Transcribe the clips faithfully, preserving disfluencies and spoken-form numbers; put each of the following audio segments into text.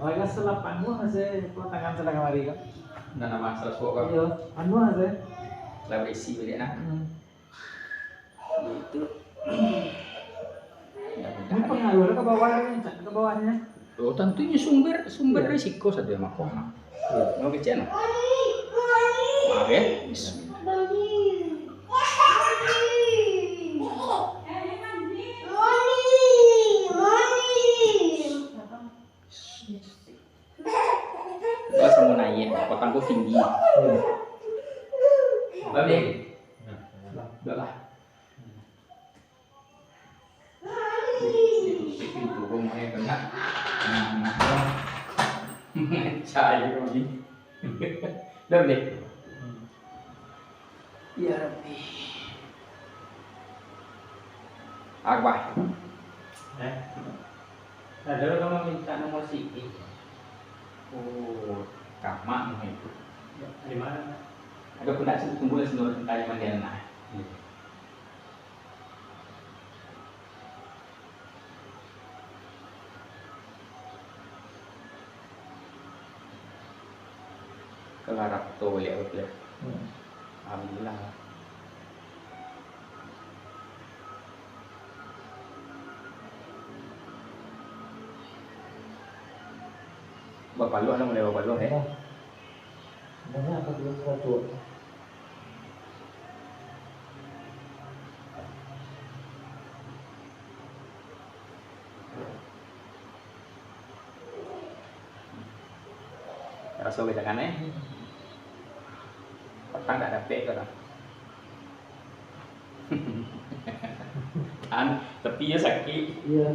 Wala salah panuah se, ko tangan salah kamari ko. Nan nama salah suok ko. Iyo, panuah se. Lah baisi baliak nah. Hmm. Itu. Ini pengaruh ka bawah, rancak ka bawahnyo. Oh, tantunyo sumber, sumber Iyo. risiko sajo mako. Iyo. Mau kecek no? Maaf ya. Bismillah. Lah samo naiak, patang ko tinggi. Iyo. Babe. Dah lah. Pintu rumah yang kena. Nah, nah. Cahaya ni. Dah, Be? Ya Rabbi. Apa? Eh? Ada orang minta nomor sini. Oh, kamak itu. Ya, di mana, Pak? Ada pun tak sih, tunggu lah sebentar, tanya mandian lah. Iya. Kalarap tu lihat tu. Hmm. Alhamdulillah. Bapaluah lah, mulai bapaluah, eh. Banyak apa dia seracut? Raso kecangan, eh. Patang tak dapek tu lah. An, tapi ya sakit. Iya.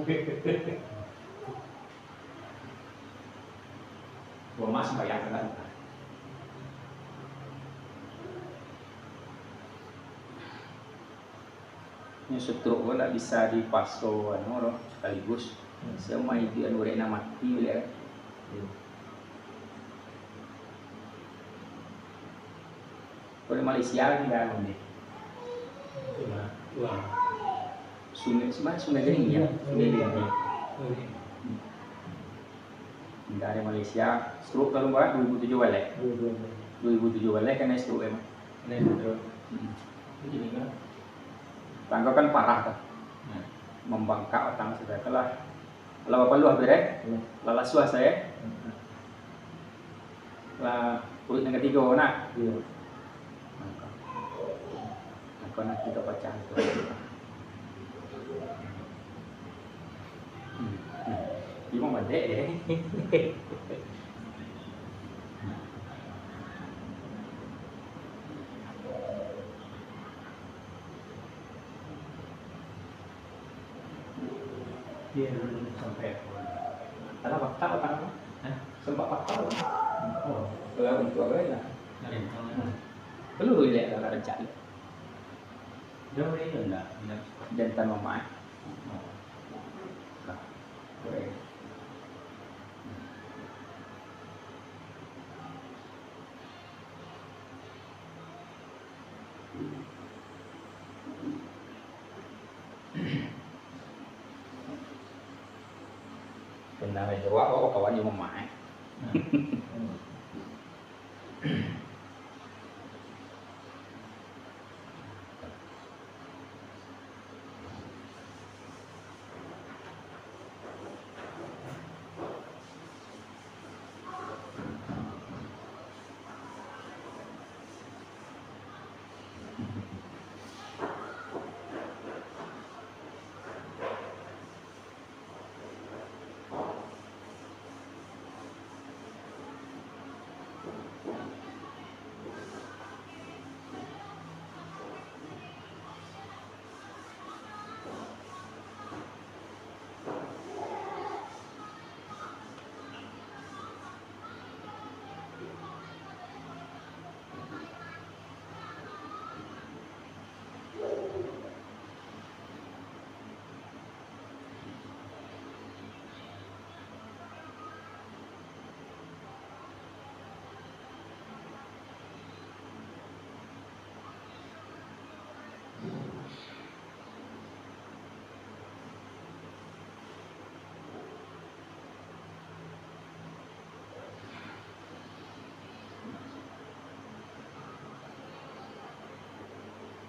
Gua mah sembahyang kan. Nyo stroke ko ndak bisa dipaso anu doh, sakaligus. Hmm. Sama itu anu, urek nan mati, buliah kan. Hmm. Kalau di Malaysia kan jarang, deh. Sungai, Sungai, Sungai Dengil, ya? Sungai Dengil. Hmm. Dari Malaysia, stroke tahun berapa? Dua ribu tujuh balik. Dua ribu tujuh. Dua ribu tujuh balik kena stroke emang. Kena stroke. Hmm. Jadi kan? Tangga kan parah tuh. Hmm. Membengkak otak sudah. Kalau, kalau bapaluah bereh, Hmm. lah lasuah saya. Hmm. Lah, kuruik nan katigo, nak? Iyo. Mangko. Mangko nan katigo pacah tu. Hmm. Iyo, mah badek, eh. Iyo, sampai apo? Tanah patah, tanah apo? Hah? Sempat patah. Oh. Kalau untuk apa ya? Ada yang tahu. Hmm. Peluru ilek lah, rancak ilek. Jauh ilek ndak? Ndak. Jantan mamak, eh. Oh. Nah. Boleh. Pernah jo awak, awak kawan jo mamak, eh.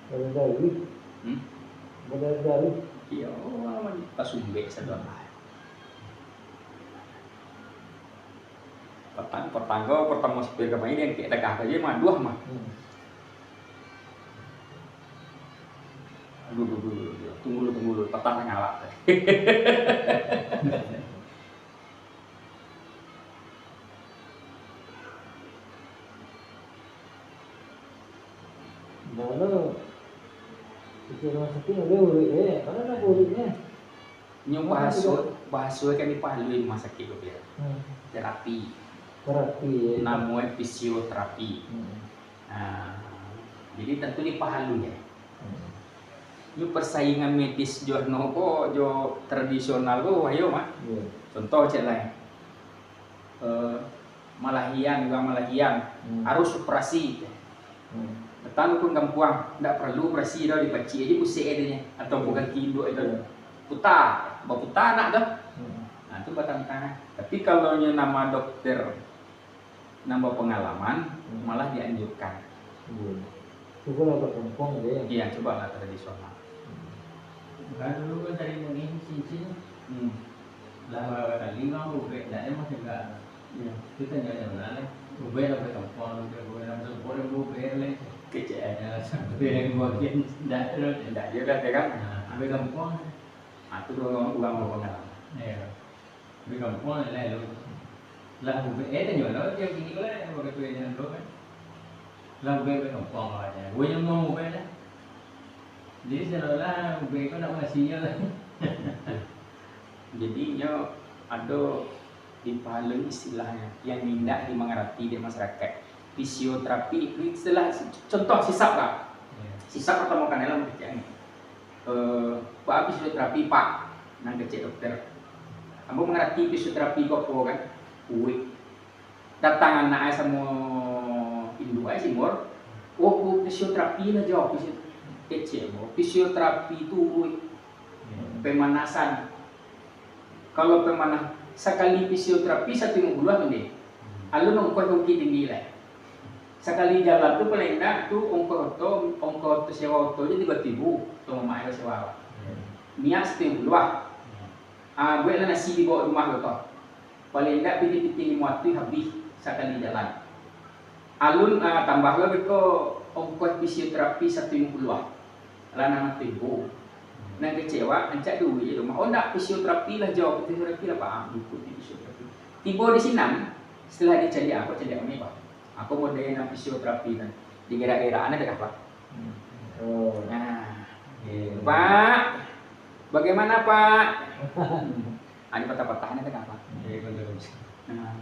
Pada dari. Hmm? Pada dari. Iyo, lawan tasumbek sadolah. Patang, patang ko, patang masuk ka main, yang kek takah tadi mah, duah mah. Hmm. Aduh, aduh, aduh, aduh, aduh. Tunggu dulu, tunggu dulu. Patang tangah awak. Dulu, itu rumah sakit, ada uruik, eh. Mana nak uruiknya? Nyo bahaso, bahaso kan dipahului rumah sakit ko, Pir. Hmm. Terapi. Terapi, ya. Namo e fisioterapi. Hmm. Nah, jadi tantu dipahalui, ya. Hmm. Nyo persaingan medis jo no ko, jo tradisional ko, ayo, Mak. Iya. Contoh cek lai. Eh, malahian, urang malahian, Hmm. harus operasi. Hmm. Datang dukun kampuang, ndak paralu operasi doh, dipacik aja pusek e tu nyo, atau Hmm. bukan tinduk itu. Hmm. Puta, baputa anak tu. Hmm. Nah, tu batantang. Tapi kalau nyo nama dokter, nambah pengalaman, Hmm. malah dianjurkan. Iya. Cubolah buat kampuang aja ya. Iya, cubolah tradisional. Hmm. Kan dulu kan dari mengin cincin. Hmm. Lah, barapa kali urang ubek, ndak ado mah cegak. Iyo. Kito ndak ado lah, ubek lah, ubek kampuang, ubek, ubek, ubek, ubek, ubek, ubek. Kecek. Yo, sampai yang gua kan, ndak ado. Ndak ado lah, kan? Nah, ubek kampuang. Ah, tu urang, urang bapangalaman. Iyo. Ubek kampuang lah, lo. Lah, ubek, eh, tanyo lah, dia gini lah, waktu yang dulu kan. Lah, ubek, ubek kampuang lah, ya. Gua yang mau ubek lah. Jadi, seolah-olah ubek ko ndak mangasihnyo lah. Jadi, nyo ado dipahalui istilahnyo, yang indak dimangarati dek masyarakat. Fisioterapi, istilah, contoh sisap lah. Iya. Sisap atau makanan lah, macam ni. Eh, Pak, fisioterapi, Pak, nan kecek dokter. Ambo mangarati fisioterapi ko apo, kan? Uik. Datang anak ai samo induak ai, si Mor. Oh, oh, fisioterapi lah jo, fisio-, kecek, oh, fisioterapi tu, oi, pemanasan. Kalau pemanah, sakali fisioterapi saratuih limo puluah tu, deh. Alun ongkoh bukik tinggi lai. Sakali jalan tu paling indak tu ongkoh oto, ongkoh oto sewa oto je tigo ribu, tu mamak ai sewa. Niat saratuih limo puluah. Ah, bueklah nasi dibaok rumah tu, toh. Paling indak pitih-pitih limo ratuih habih sakali jalan. Alun, ah, tambah lo beko ongkoh fisioterapi saratuih limo puluah. Lah anam ratuih ribu. Nan kecek awak, rancak duit je rumah. Oh, ndak, fisioterapi lah jo, fisioterapi lah, Pak. Ah, ikuti fisioterapi. Tibo di sinan, setelah dicaliak, aku caliak kami, Pak. Aku model nan fisioterapi kan. Digerak-gerak, ado dak, Pak? Oh. Nah. Iya. Pak, bagaimana, Pak? Ada patah-patah, ado dak, Pak? Iya, betul. Nah.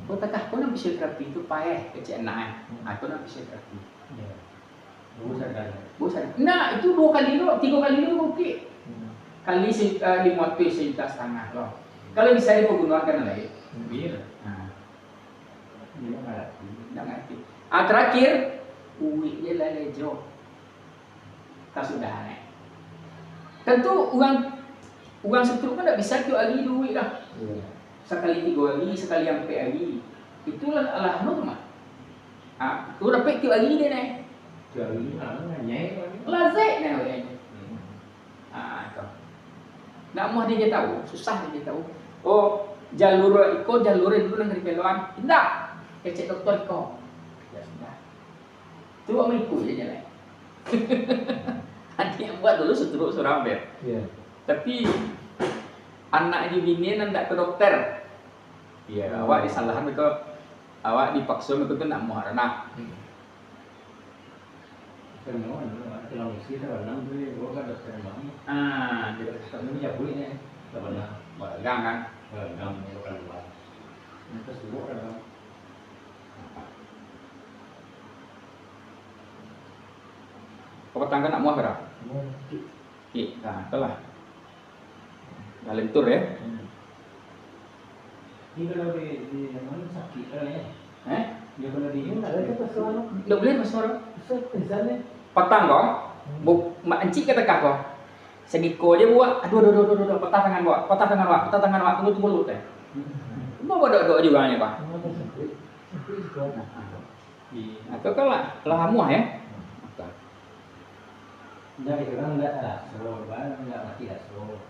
Kok takah, kok nan fisioterapi tu paeh, kecek anak, eh. Hmm. Atau nan fisioterapi. Iya. Bagus ada. Bagus ada. Nah, itu dua kali lo, tiga kali lo bukit. Hmm. Kali se-, eh, lima ratus sejuta setengah lo. Kalau bisa di pegunungan kan lain. Hmm. Iya. Nah. Dia nggak ngerti. Nggak ngerti. Ah, terakhir, uik je lah lejo. Kasudahan, eh. Tentu urang, urang stroke kan ndak bisa tiok hari duo uik lah. Iya. Sakali tigo hari, sakali ampek hari. Itulah alah normal. Ah, tu dapek tiok hari deh, neh. Tiok hari, ah, nyai. Lazek neh, weh. Hmm. Ah, itu. Ndak amuah dek inyo tahu, susah dek inyo tahu. Oh, jalur iko, jalur dulu nan ka dipeloan. Indak. Kecek dokter iko. Ya sudah. Tu awak mangikuik je jalan. Adik ambo dulu stroke surang, Ber. Iya. Tapi, anak jo bini nan ndak ka dokter. Iya, hmm. Awak disalahan beko, awak dipakso beko tu ndak amuah, nah. Hmm. Kan mau, anu, kalau mesti dah renang tu, gua kan dokter mah. Ah, dia kami jago ini, tak pernah. Bagang kan? Bagang, bukan luar. Yang kesuruh kan. Kau petang kan nak muah berapa? Muah. Kik, nah, itulah. Dah lentur, ya? Hmm. Ini kalau di, di mana sakit lah, ya? Eh? Dia kalau di ini, ada tu pasal. Ndak buliah pasal. Pasal pingsan, ya? Patang kau? Hmm. Bu, mak encik kata kau. Sagiko je buak. Aduh, aduh, aduh, aduh, aduh, patah tangan buak, patah tangan buak, patah tangan buak, tunggu, tunggu dulu, teh. Hmm. Buak, buak, dok, dok juga ni, Pak. Hmm, sakit. Sakit juga. Nah, kau kan lah, lah amuah, ya? Hmm. Patah. Ndak, itu kan ndak raso, kan ndak mati raso.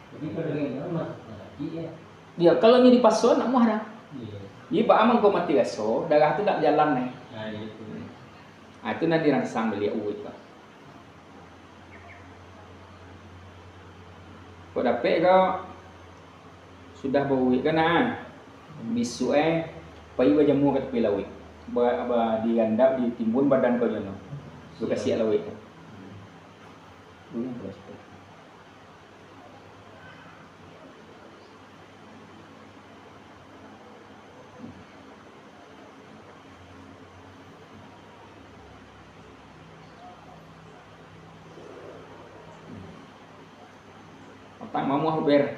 Tapi kalau dengan itu masuk lagi, ya. Ya, kalau nyo dipaso, ndak muah dah. Iya. Jadi, baa mangko mati raso, darah tu ndak bajalan, eh. Nah, itu. Ah, itu nan dirangsang baliak uwik tu. Kok dapek ko, sudah bauwik ko nah. Bisuak, eh, pai bajamua ka tapi lauik. Ba, ba, dirandam, ditimbun badan ko jo no. Bakasiak lauik tu. Otak mamuah, Ber.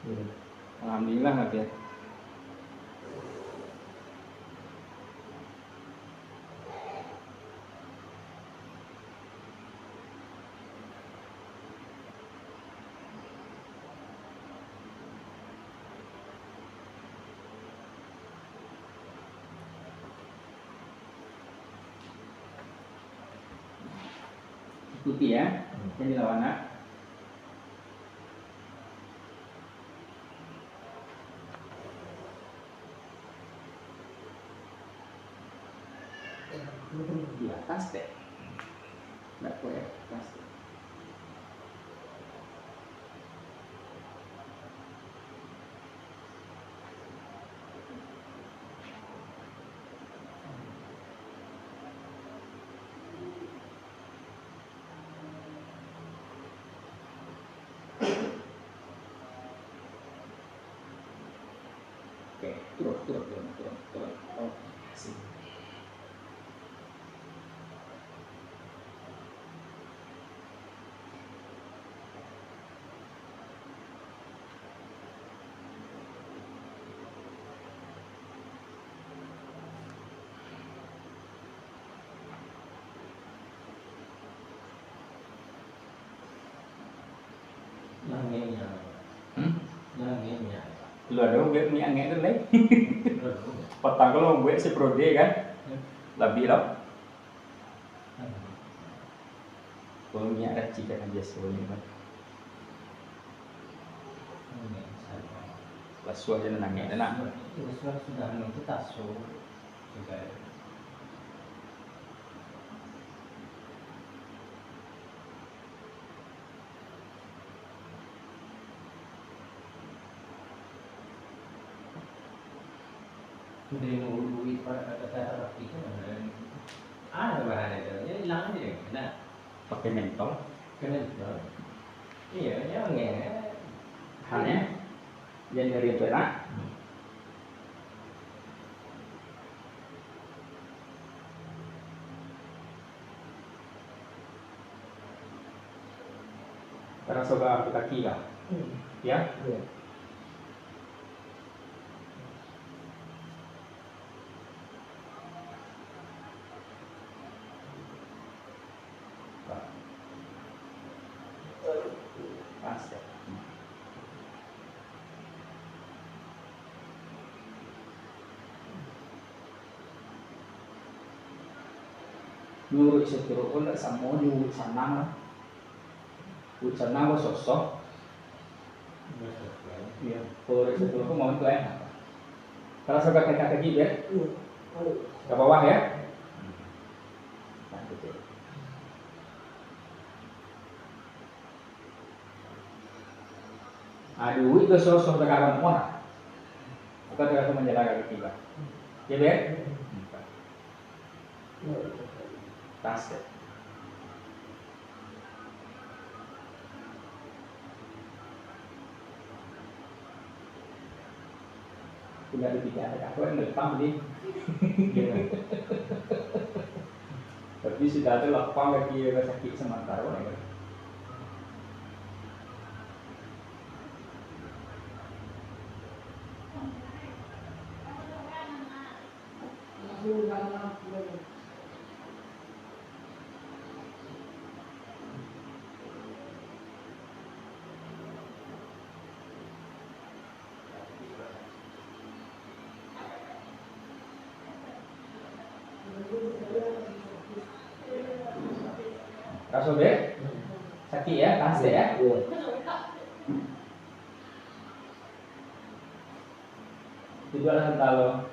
Iya. Alhamdulillah lah, Ber. Ikuti ya, jadi lawan nak. Di atas deh. Nggak kuat ya, atas deh. Oke, turun, turun, turun, turun, turun. Oke, sip. Langeknyo. Hmm? Langeknyo. Lu ado buek minyak angek tu, Leh? Ado. Patang kalau buek si Prode kan? Hmm. Labiah lah. Hmm. Kalau minyak racik kan biaso ni kan. Hmm, salah. Basuah je nan angek tu nak. Basuah sudah, anu tu taso. Sudah. Sudah mau duit, Pak, kata rapi tu, mana? Ah, bahan itu. Dia hilang aja, nah. Pakai mentol. Pakai mentol. Iya, ya, angin, ya. Hanya, jangan dari itu, nak. Taraso ka kaki kah? Hmm. Ya? Iya. Pas, ya. Nyuruik sitiruik pun ndak samo nyuruik sanang lah. Nyuruik sanang basosoh. Iya. Kalau nyuruik sitiruik pun mau tu, eh. Taraso ka kaki, Ber? Iya. Ka bawah, ya? Nah, gitu. Ah, duit tu sosoh tagaran muah. Atau tagaran manjaga kaki lah. Ya, Ber? Tas, ya. Indak dipikir ado kato yang lempang tadi. Iya. Tapi sudah tu lapang kaki, sakik samantaro, ya. Raso deh? Sakik ya, tahan deh ya. Iyo. Tidualah santalo.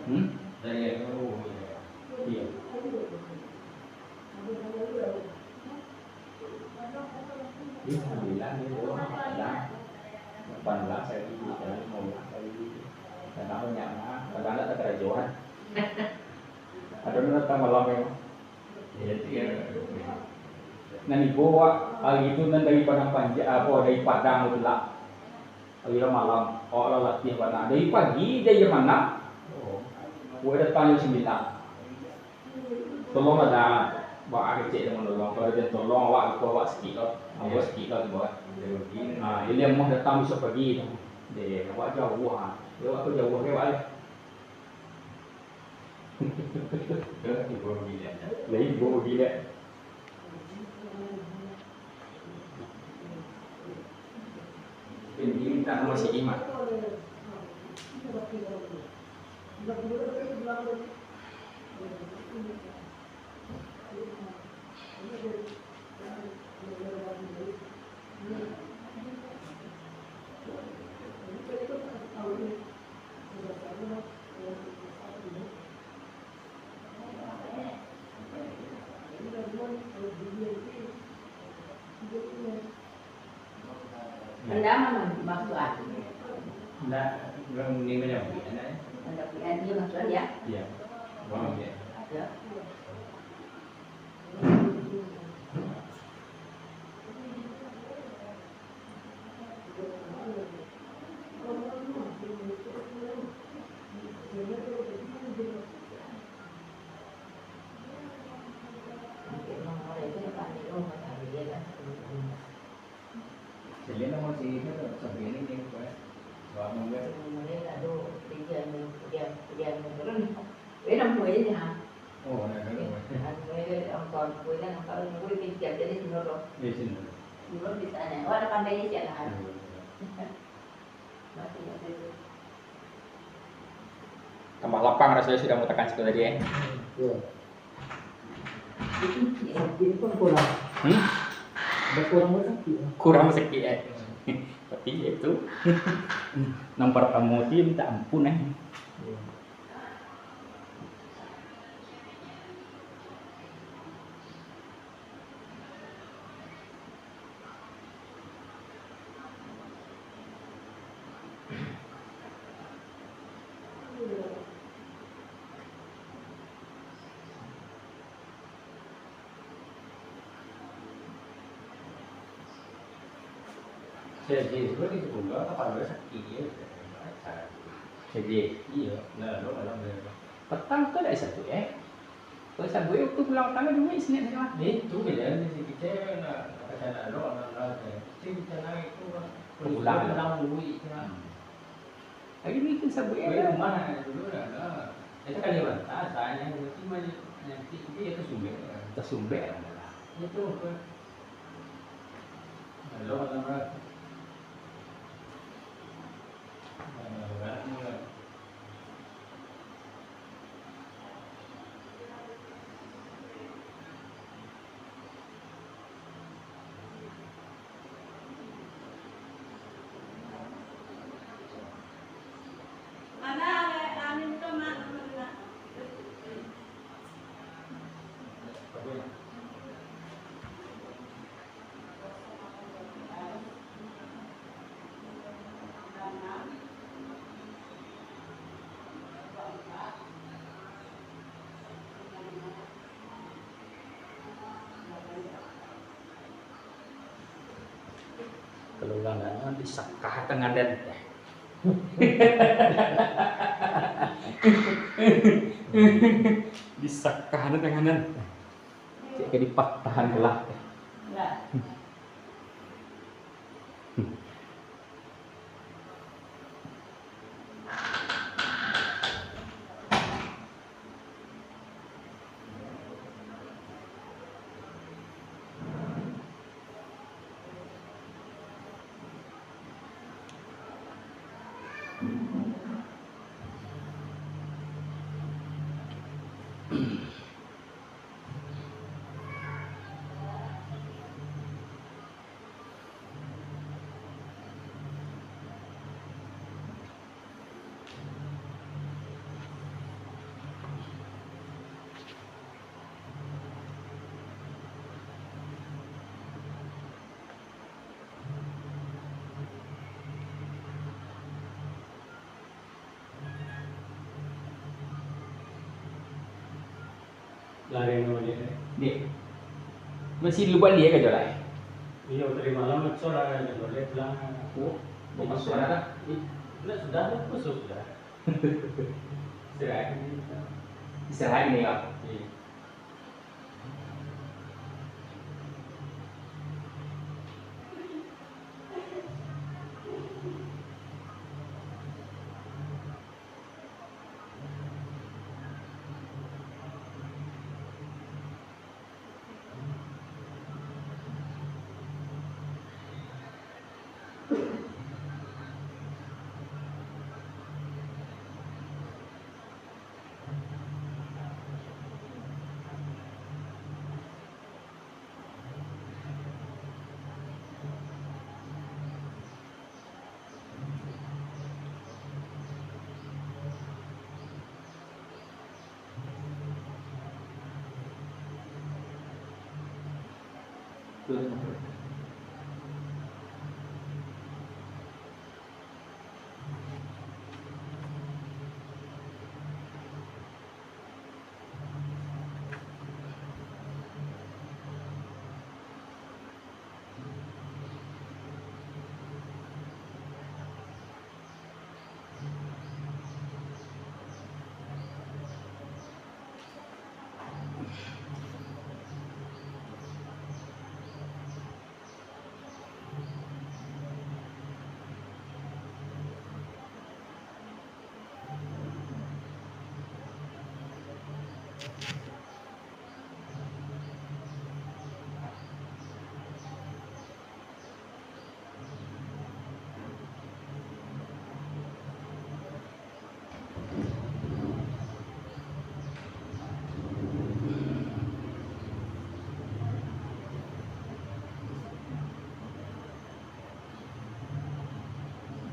Hmm? Iyo. Ih, alhamdulillah, ni, oh, padang. Lapan belas hari, lima belas hari. Kadang banyak, nah, kadang ndak ada karajoan. Ada nang datang malam memang. Nan ibo, wak, hari tu nan dari Padang Panjang, apo, dari Padang tu lah. Hari lah malam, awak lah latiah bana. Dari pagi, dari jam anam, wak datang jam sambilan. Tolong lah dah, wak kecek dah manolong. Kalau ado tolong, awak lupo, awak sakik lo. Ambo sakik lo tu, wak. Ha, jadi ambo datang besok pagi tu. Deh, awak jauah, ha. Deh, awak tu jauah ke, wak, eh? Lah ibo gilek. Ini minta sama si Iman. Anda mana maksud? Anda, orang ni mana? Anda punya ni maksud ya? Ya. Orang dia. Ya. Jadi nama si itu tu, sebenarnya ni, apa, eh? Suami dia. Sebenarnya tak ada kerja ni, kerja, kerja ni turun. Dia nampak aja ni, ha. Oh, nak tahu. Anu, eh, orang tua aku ni, kalau nunggu di pinggir, jadi sini dulu. Di sini. Dulu di sana. Wah, ada pandai je lah. Hmm. Tambah lapang rasanya sudah mutakan situ tadi, eh. Iya. Sakit itu kurang. Hmm? Ada kurang sakit. Kurang sakit, eh. Tapi ya itu. Yang pertama tu minta ampun, eh. Iya. Jadi, sebenarnya di sekolah, kepala sakit, ya. Jadi, iya, nah, lo malam dia. Petang tu dak sabuik, eh? Kalau sabuik waktu pulang tangan duit sini dah. Eh, tu je, di sini kita nak, nak kacau nak lo, nak lo, eh. Mesti kita naik tu, lah. Pulang, pulang duit, ya. Hmm. Lagi duit tu sabuik, eh. Duit rumah, eh, dulu dah, dah. Itu kali rantah, saya nanti, nanti, nanti ya tersumbek, ya. Tersumbek, ya. Itu, apa? Kalau orang, eh, orang, eh, Kalau urang Danau disakah tangan den. Disakah tangan den. Cek ka dipatahan lah. Lari namo dia? Dek. Masih lu baliak ka jo lai? Iyo, tadi malam sudah ada boleh pulang. Oh, jadi sudah lah. Ih, lah sudah, lah, khusus sudah. Istirahat. Istirahat ini, Kak. Iya.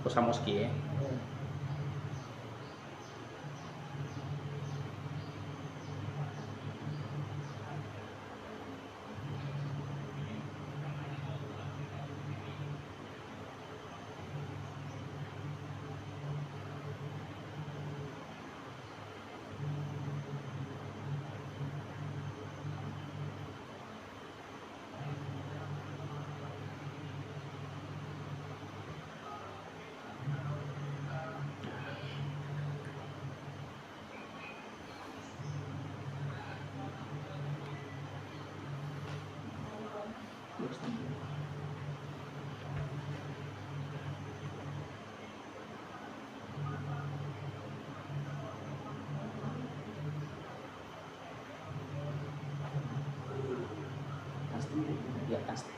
Kok samo sikik, eh? Pasti, ya, pasti.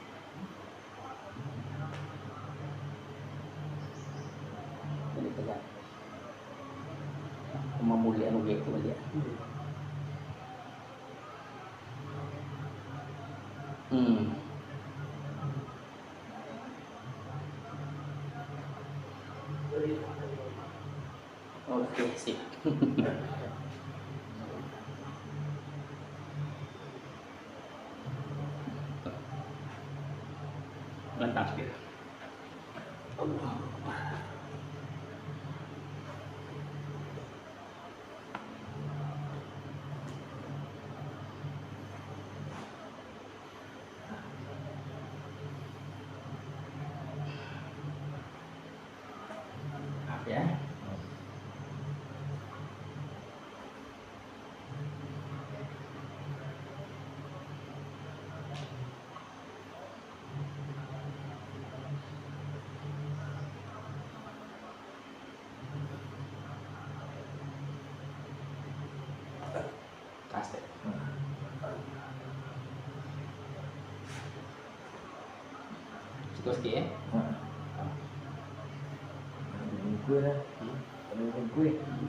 Jadi tegak. Mamulai anu gitu aja. Hmm. Oke, sip. Lantang sikit. Allahu Akbar. Maaf ya. Kasek. Situ sikit, eh. Hmm. Gue dah. Hmm. Gue. Hmm.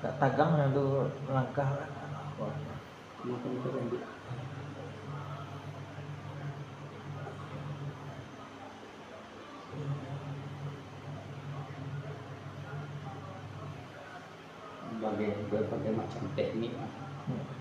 Tak tagang lah tu langkah. Wah. Kenapa minta pendek? Bagai, bagai macam teknik lah. Hmm.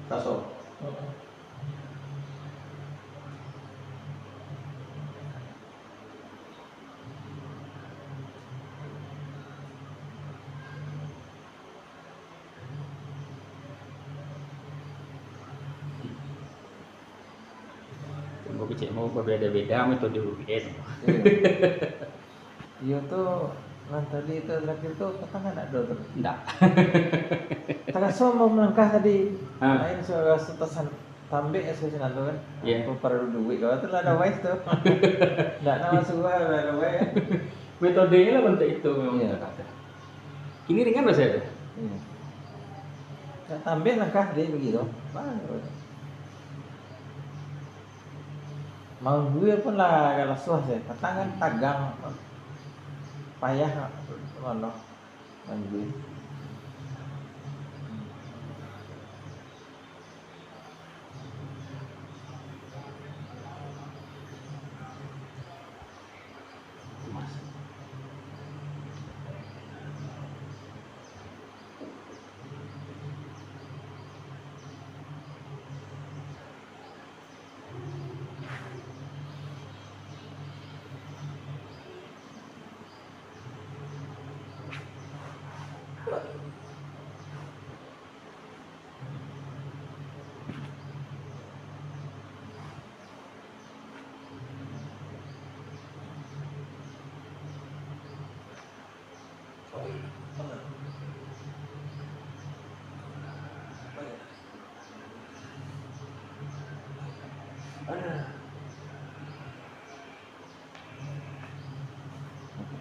Raso. Heeh. Tunggu kecek mau berbeda-beda metode U B S. Iyo. Iyo tu, nan tadi tu terakhir tu, patang kan ndak ado tu? Ndak. Taraso mau melangkah tadi. Ha. Lain suara raso tasan-, tambek ya suara sinan tu kan. Iya. Aku perlu duit kau tu lah ada wise tu. Ndak nak masuk gua lah ada wise. Metodenya lah bentuk itu memang. Iya. Kini ringan rasanya tu. Iya. Nak tambah langkah dia begitu. Baru. Mau gue pun lah agak lesuh sih. Patang kan tagang. Payah nak mano. Main gue.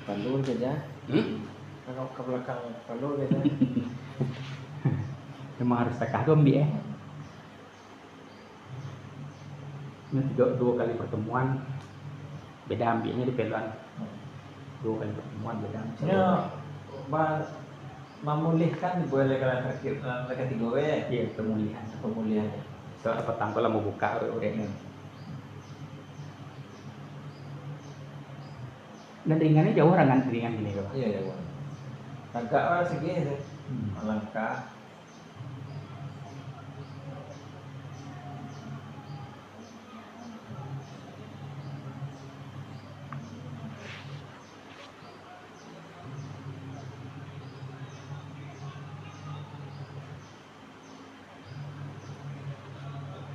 Palua saja. Hmm? Kalau ka balakang palua saja. Memang harus takah tu ambiak, eh. Ini tiga, dua kali pertemuan, beda ambiaknya di peluan. Dua kali pertemuan, beda ambiaknya. Ba-, mamulihkan buah lekalan terakhir, eh, leka tigo, eh. Iya, pemulihan. Pemulihan. Soalnya petang tu lah mau buka, urek-urek. Hmm. Dan ringannya jauh rangan ringan gini, Pak. Iya, jauh. Tagak lah segi tu. Hmm. Langkah.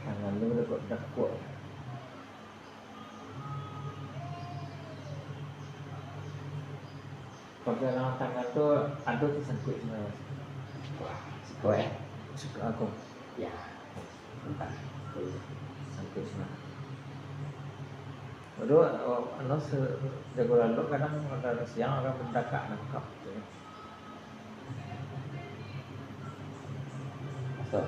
Tangan lu dakok-dakok. Pagalaman tangan tu ado tasangkuik sinan. Wah, siko, eh. Siko aku. Ya. Entah. Sangkuik sinan. Aduh, oh, anu, se-, jago lalok kadang ado siang, urang mandakak nangkap tu. Masuk.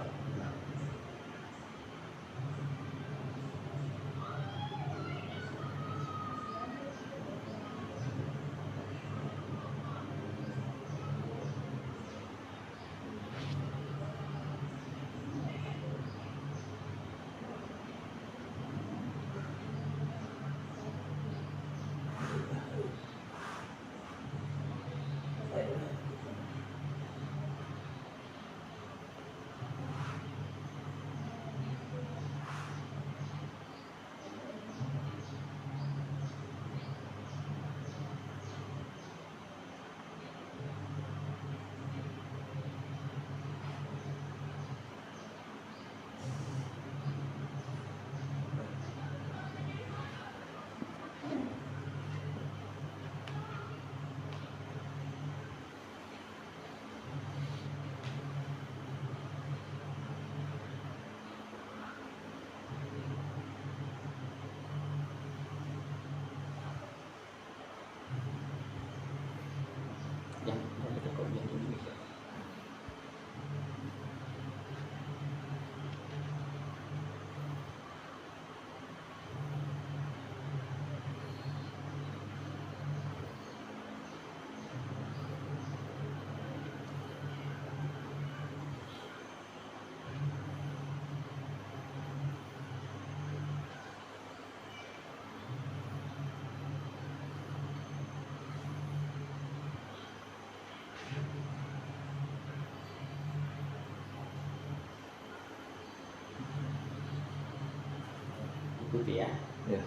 Ikuti ya. Ya.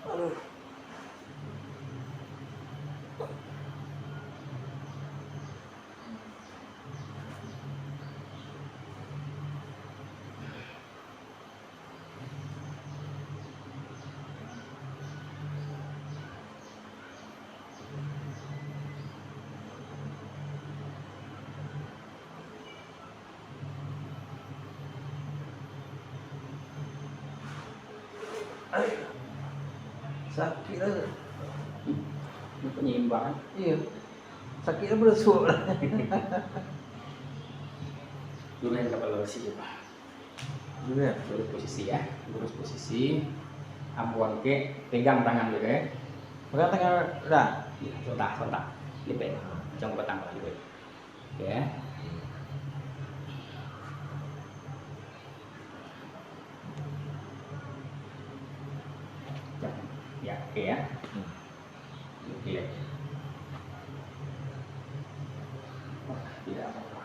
Aduh. Sakik lah. Penyeimbang. Iya. Sakik lah, berusuk lah. Dulu yang kapalo sini, Pak. Dulu ya? Lurus posisi ya, lurus posisi. Ambo angkek, pegang tangan dulu ya. Pegang tangan dah. Iya, sontak, sontak. Lipek. Macam batang lah, lipek. Oke. Jangan. Ya, oke ya. Hmm. Oke. Wah, tidak apa-apa.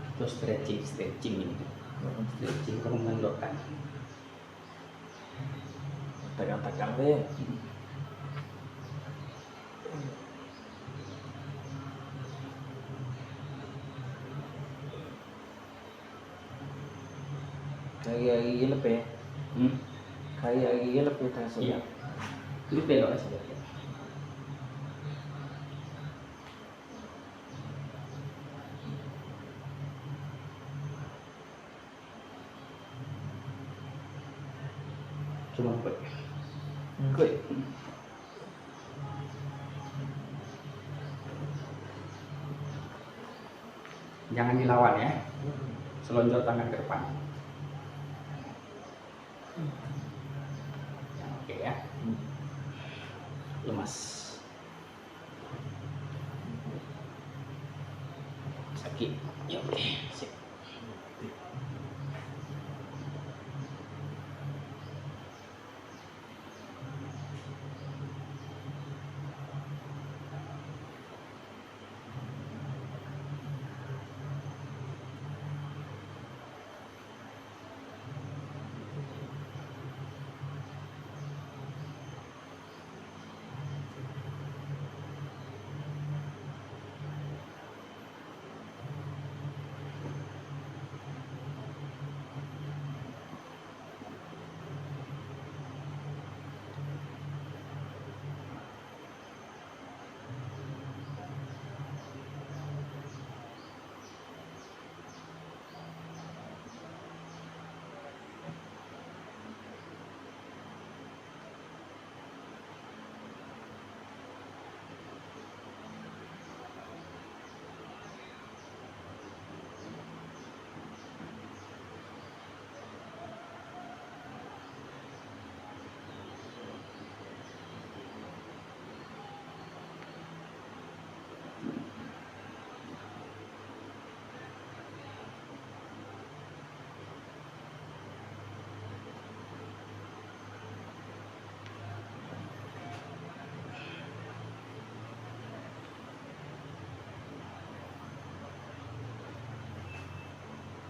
Itu stretching, stretching ini. Stretching, kamu menundukkan. Tagang-tagang deh. Kaki-kaki lapeh. Hmm? Kaki-kaki lapeh taraso. Iya. Lapeh lah sajo. Cuma kuat. Kuat. Jangan dilawan ya. Selonjor tangan ke depan. Oke ya. Lemas. Sakik. Ya, oke. Sip.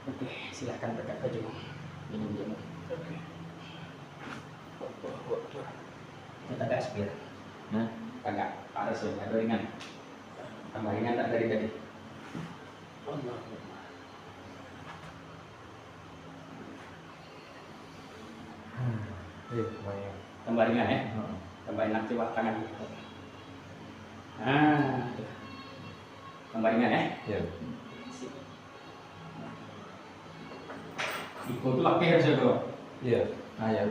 Oke, silahkan buka baju, minum jamu. Oke. Allahu Akbar. Itu tagak, Supir. Hah? Tagak, paras tu, agak ringan. Tambah ringan tak dari tadi? Allahu Akbar. Hmm. Eh, lumayan. Tambah ringan, eh? Heeh. Tambah enak, coba tangan. Ah, tu. Tambah ringan, eh? Ya. Sip. Iko tu lapeh rasonyo tu. Iya. Ah, ya.